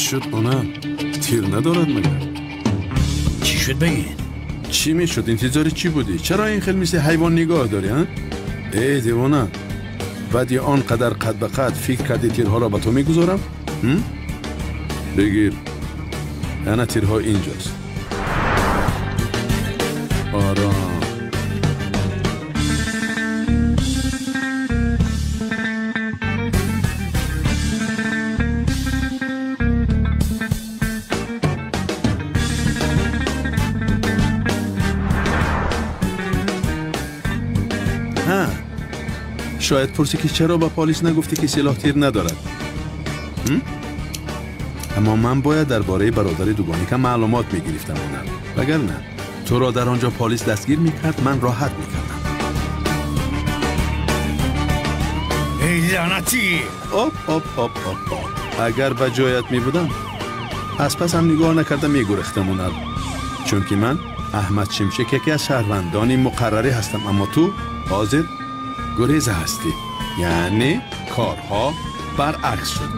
شد اونم؟ تیر ندارد مگر؟ چی شد بگین؟ چی میشد؟ انتظار چی بودی؟ چرا این خیلی مثل حیوان نگاه داری ها؟ ای دیوانه، بعد آن قدر قد به قد فکر کردی تیرها را به تو میگذارم؟ بگیر، انا تیرها اینجاست. آرام. شاید پرسی که چرا با پلیس نگفتی که سلاح تیر ندارد. اما من باید درباره برادر دوگانیکم معلومات میگرفتم اونم، وگرنه تو را در آنجا پلیس دستگیر میکرد، من راحت میکردم. ای لعنتی! اپ اپ اپ اپ. اگر به جایت میبودم از پس هم نگاه نکردم میگرختم اونم، چون که من احمد شمشک یکی از شهروندان مقرری هستم، اما تو حاضر گریزه هستی، یعنی کارها برعکس شد.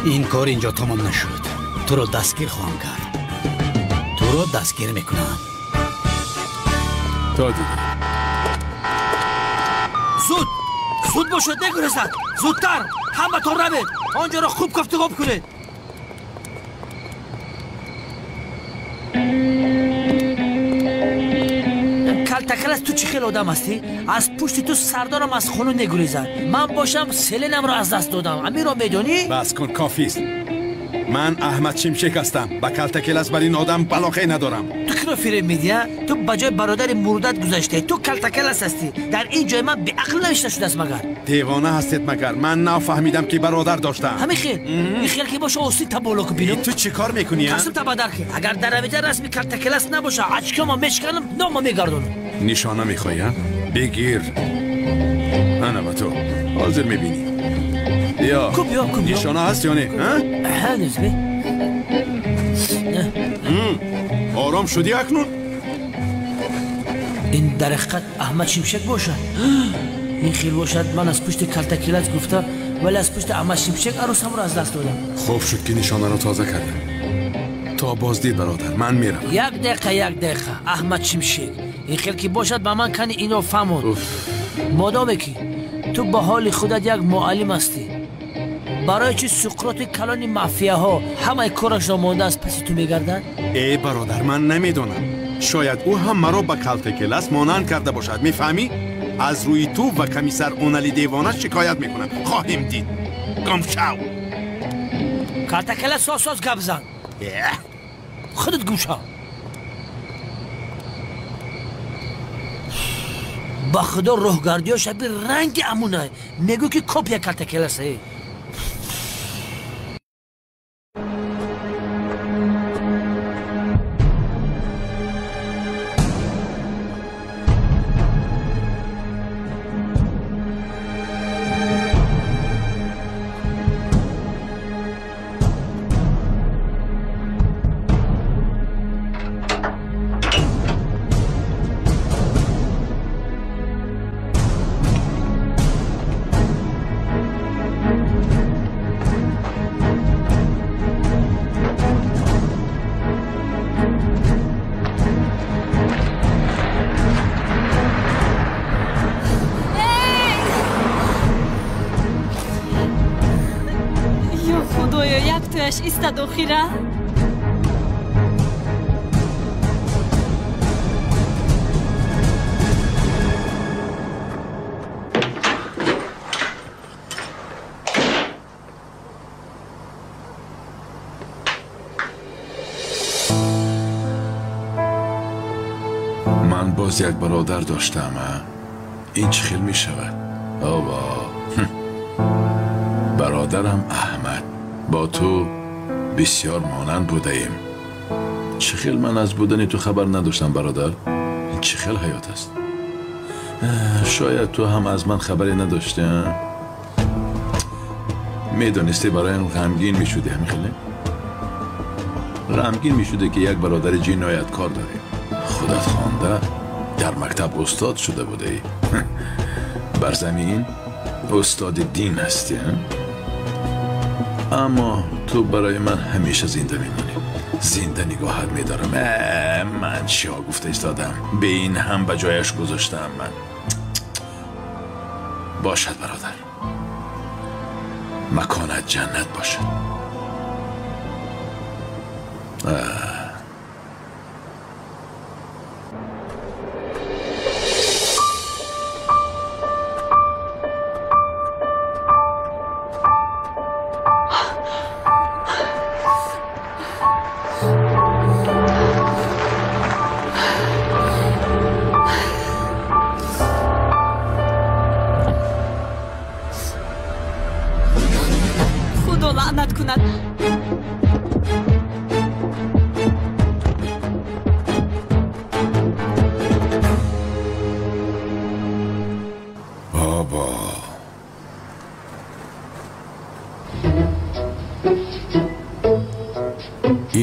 این کار اینجا تمام نشد. تو رو دستگیر خواهم کرد. تو رو دستگیر میکنم. تا دیگه. زود زود باشد نگرزد. زودتر همه تان روید آنجا را خوب گفتگو کنید. کلتکلس تو چی خیلی آدم هستی؟ از پشت تو سردارم از خونه نگریزد. من باشم سلینم را از دست دادم. امیر را میدانی؟ بس کن، کافی است. من احمد شمشک هستم. با کلتکلس بر این آدم علاقه ندارم. تو کی رو فریب میدی؟ تو به جای برادر مردت گذشته. تو کلتکلس هستی. در این جای من به عقل نوشته شده است مگر؟ دیوانه هستید مگر؟ من نفهمیدم که برادر داشتم. همین خیر. این خیر که باشه اوسی تا بالا بینم. تو چی کار میکنی؟ قسم تا بدر که اگر در رویده رسمی کلتکلس نباشه اچکمو میشکنم، نامو میگردونم. نشانه میخوای؟ بگیر. انا با تو حاضر میبینی. بیا. کو بیا کو. نشانه هست یا نه؟ هنوز بی. آرام شدی اکنون؟ این در حقیقت احمد شمشک باشد. این خیل باشد. من از پشت کلتکلس گفته ولی از پشت احمد شمشک عروسم را از دست دادم. خوب شد که نشانه را تازه کردم. تا بازدید برادر، من میرم. یک دقیقه یک دقیقه. احمد شمشک این خیل که باشد به من کنی اینو فهمون. مادامه که تو به حال خودت یک معلم هستی، برای چی سقراط کلان مافیاها همه کارش را مانده از پس تو میگردن؟ ای برادر من نمیدونم، شاید او هم مرا به کلتکلس مانند کرده باشد. میفهمی؟ از روی تو و کمیسر اونالی دیوانه شکایت میکنم. خواهیم دید. گم شو. کلتکلس ساز ساز گپ زن. خودت گم شو. با خدا روحگردی شبیه رنگ امونه. میگو که کپی کلتکلسه. Истад охира. من باز یک برادر داشتم. این چه خیل می شود؟ آبا برادرم احمد با تو بسیار مانند بوده ایم. چه خیل من از بودن تو خبر نداشتم برادر. این چه خیل حیات است. شاید تو هم از من خبری نداشتی. میدانستی برایم غمگین میشدی. همین خیلی غمگین میشده که یک برادر جنایتکار داری. خودت خوانده در مکتب استاد شده بوده ای. بر زمین Устоди дин ҳастӣ, аммо ту барои ман ҳамеша зинда мемонӣ. Зинда нигоҳат медорам. Ман чиҳо гуфта истодам, бе ин ҳам ба ҷояш гузоштаам ман. Бошад бародар, маконат ҷаннат бошад.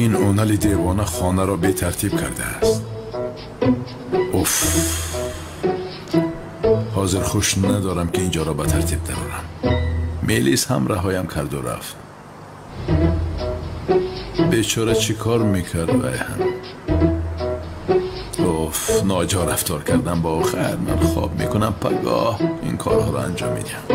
Ин онали девона хонаро бетартиб кардааст. Уф, ҳозир хуш надорам ки инҷоро ба тартиб дарорам. Мелис ҳам раҳоям карду рафт. Бечора чӣ кор мекард вай ҳам? Уф, ноҷо рафтор кардам бо охир. Ман хоб мекунам, пагоҳ ин корҳоро анҷом медиҳам.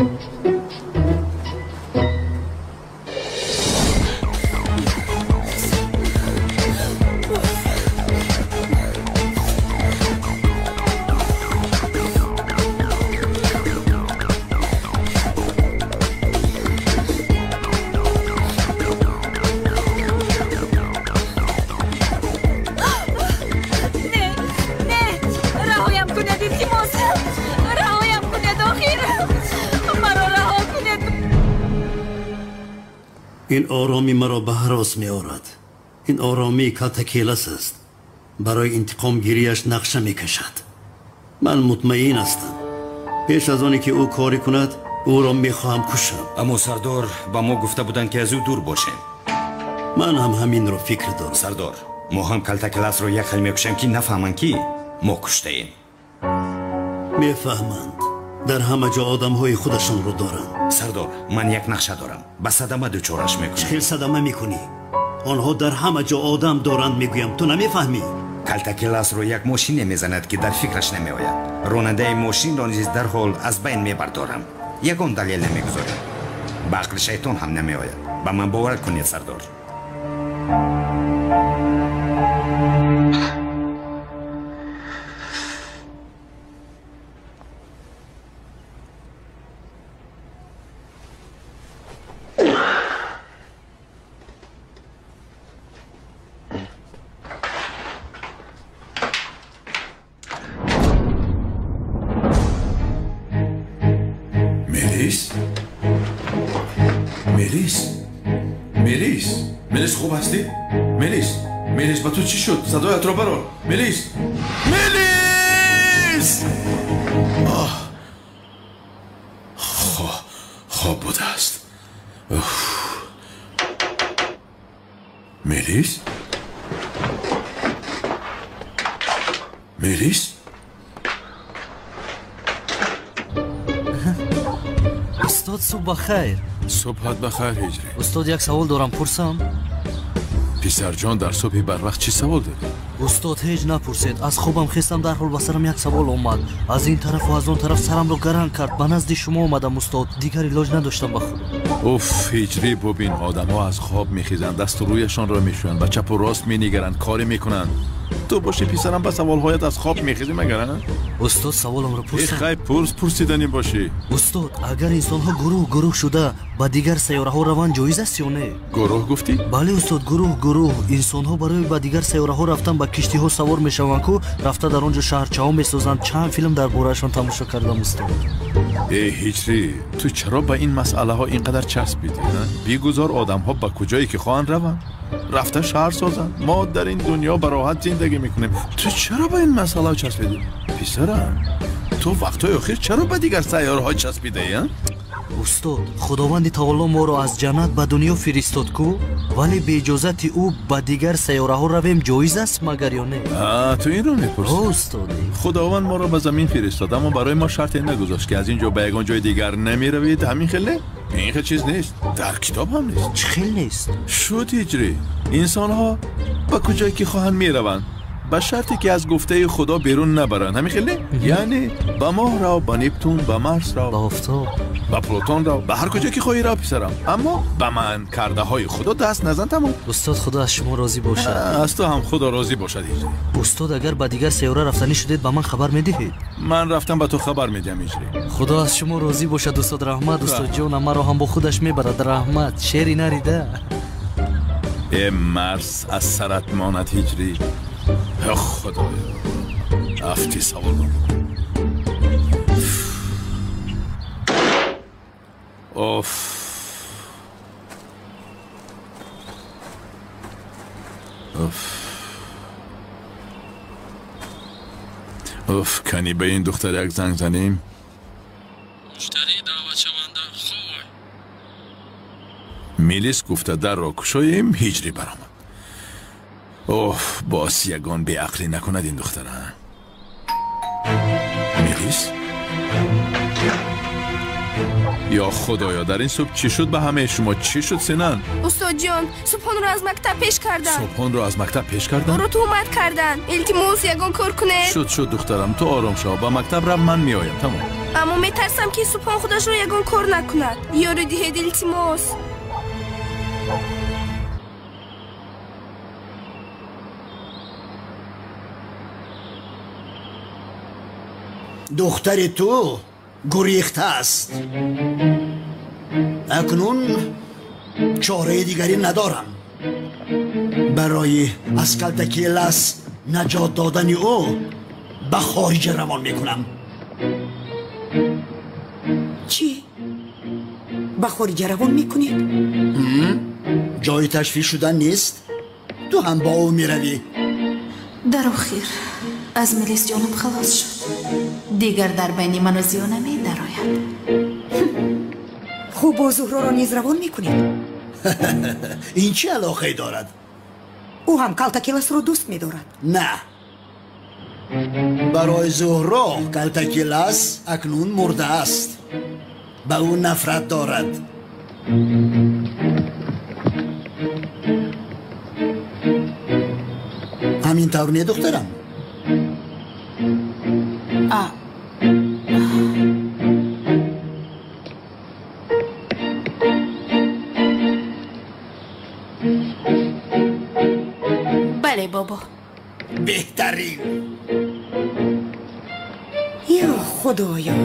Ин оромӣ маро ба ҳарос меорад. Ин оромии калтакелас аст. Барои интиқомгириаш нақша мекашад. Ман мутмаин ҳастам, пеш аз оне ки ӯ корӣ кунад, ӯро мехоҳам кушам. Аммо сардор ба мо гуфта буданд, ки аз ӯ дур бошем. Ман ҳам ҳаминро фикр дорам. Сардор, мо ҳам калтакеласро як хел мекушем, ки нафаҳманд, ки мо куштаем. Мефаҳманд. Дар ҳама ҷо одамҳои худашонро доранд. Сардор, ман як нақша дорам. Ба садама дучораш мекунам. Чӣ хел садама мекунӣ? Онҳо дар ҳама ҷо одам доранд, мегӯям. Ту намефаҳмӣ? Калтакеласро як мошине мезанад, ки дар фикраш намеояд. Ронандаи мошинро низ дарҳол аз байн мебардорам. Ягон далел намегузорам. Ба ақли шайтон ҳам намеояд. Ба ман бовар кунед, сардор. Мелис, Мелис, хуб ҳастӣ? Мелис, Мелис, ба ту чӣ шуд? Садоятро барор. Мелис, Мелис! Оҳ, хоб будааст. Мелис? Мелис? Устод, субҳ бахайр. Субҳат бахайр, Ҳиҷрӣ. Устод, як савол дорам, пурсам? Писарҷон, дар субҳи барвақт чӣ савол дорӣ? Устод, ҳеҷ напурсед. Аз хобам хестам, дарҳол ба сарам як савол омад. Аз ин тарафу аз он тараф сарамро гаранг кард. Ба назди шумо омадам, устод. Дигар илоҷ надоштам ба худ. Уф, Ҳиҷрӣ, бубин, одамҳо аз хоб мехезанд, дасту рӯяшонро мешӯянд, ба чапу рост менигаранд, коре мекунанд. Ту бошӣ, писарам, ба саволҳоят аз хоб мехезӣ магар? Устод, саволамро пурсам? Хай, пурс, пурсиданӣ бошӣ. Устод, агар инсонҳо гурӯҳ гурӯҳ шуда ба дигар сайёраҳо раванд, ҷоиз аст ё не? Гурӯҳ гуфтӣ? Бале, устод, гурӯҳ гурӯҳ. Инсонҳо барои ба дигар сайёраҳо рафтан ба киштиҳо савор мешаванд ку, рафта дар он ҷо шаҳрчаҳо месозанд. Чанд филм дар бораашон тамошо кардам, устод. Э, Ҳиҷрӣ, ту чаро ба ин масъалаҳо ин қадар часпидӣ? Бигузор одамҳо ба куҷое ки хоҳанд раванд, рафта шаҳр созанд. Мо дар ин дунё ба роҳат зиндагӣ мекунем. Ту чаро ба ин масъалаҳо часпидӣ? Писарам, ту вақтҳои охир чаро ба дигар сайёраҳо часпидаӣ? Устод, Худованди таоло моро аз ҷаннат ба дунё фиристод ку, вале бе иҷозати ӯ ба дигар сайёраҳо равем ҷоиз аст магар ё не? Ту инро мепурсӣ? Устод, Худованд моро ба замин фиристод, аммо барои мо шарте нагузошт ки аз ин ҷо ба ягон ҷои дигар намеравед. Ҳамин хел не? Ин хел чиз нест, дар китоб ҳам нест. Чӣ хел нест? Шуд ҳиҷрӣ. Инсонҳо ба куҷое ки хоҳанд мераванд, ба шарте ки аз гуфтаи Худо берун набаранд. Ҳамин хел не? Яъне ба моҳ рав, ба Нептун, ба Марс рав, ба офтоб, ба Плутон рав, ба ҳар куҷо ки хоҳӣ рав писарам, аммо ба ман кардаҳои Худо даст назан. Тамом. Устод, Худо аз шумо розӣ бошад. Аз ту ҳам Худо розӣ бошад ҳиҷрӣ. Устод, агар ба дигар сайёра рафтанӣ шудед, ба ман хабар медиҳед? Ман рафтам ба ту хабар медиҳам ҳиҷрӣ. Худо аз шумо розӣ бошад устод. Раҳмат устод ҷонам, маро ҳам бо худаш мебарад. Раҳмат. Шери нарида. Э Марс аз сарат монад ҳиҷрӣ. Худоё, афти савол. Оф. Оф. Оф, кани ба ин духтар як занг занем? Муштарии даъватшаванда хой. Милис гуфта дарро кушоем, ҳиҷрӣ баромад. Оф, боз ягон беақлӣ накунад ин духтара. Милис? Ё Худоё, дар ин субҳ чӣ шуд ба ҳамаи шумо? Чӣ шуд, Синан? Устодҷон, Субҳонро аз мактаб пеш карданд. Субҳонро аз мактаб пеш карданд? Ӯро туҳмат карданд. Илтимос, ягон кор кунед. Шуд, шуд, духтарам, ту ором шав. Ба мактаб рав, ман меоям. Тамом. Аммо метарсам ки Субҳон худашро ягон кор накунад. Ёрӣ диҳед, илтимос. Духтари ту гурехта аст. Акнун чораи дигаре надорам. Барои аз калтакелас наҷот додани ӯ ба хориҷа равон мекунам. Чӣ? Ба хориҷа равон мекунед? Ҷои ташвиш шудан нест. Ту ҳам бо ӯ меравӣ. Дар охир аз Милис ҷонам халос шуд. Дигар дар байни ману Зиё намедарояд. Хуб, бо Зуҳроро низ равон мекунед? Ин чӣ алоқае дорад? Ӯ ҳам калтакеласро дӯст медорад. На, барои Зуҳро калтакелас акнун мурдааст. Ба ӯ нафрат дорад. Ҳамин тавр не, духтарам? Бале, бобо. Беҳтарин. Ё Худоё.